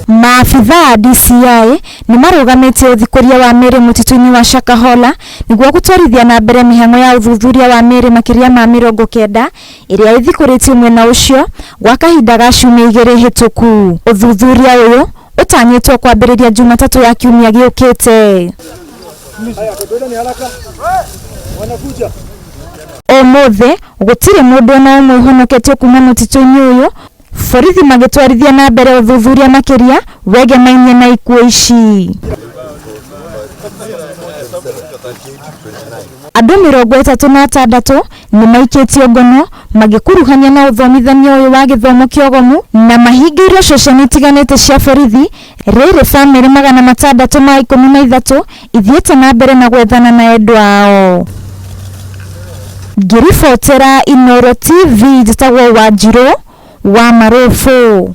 Maabithaa a DCI nĩmarũgamĩtie ũthikũria wa mĩĩrĩ mũtitũ-inĩ wa Shakahola nĩguo gũtwarithia na mbere mĩhang'o ya ũthuthuria wa mĩĩrĩ makĩria ma 90 ĩrĩa ĩthikũrĩtio mwena ũcio gwa kahinda ga ciumia igĩrĩ hĩtũku. Ũthuthuria ũyũ ũtanyĩtwo kwambĩrĩria Jumatatũ ya kiumia gĩũkĩte. Ũmũthĩ gũtirĩ mũndũ ona ũmwe ũhonoketio kuma mũtitũ-inĩ ũyũ, borithi magĩtwarithia na mbere ũthuthuria makĩria wegemainie na ikuũ ici. Andũ 36 nĩmaikĩtio ngono magĩkuruhania na ũthomithania ũyũ wa gĩthomo kĩogomu na mahingĩirwo ceceni itiganĩte cia borithi. Rĩrĩ bamĩrĩ 613 ithiĩte na mbere na gwethana na endwa ao. Ngĩribotera Inooro TV njĩtagwo Wanjirũ wa Marũbũ.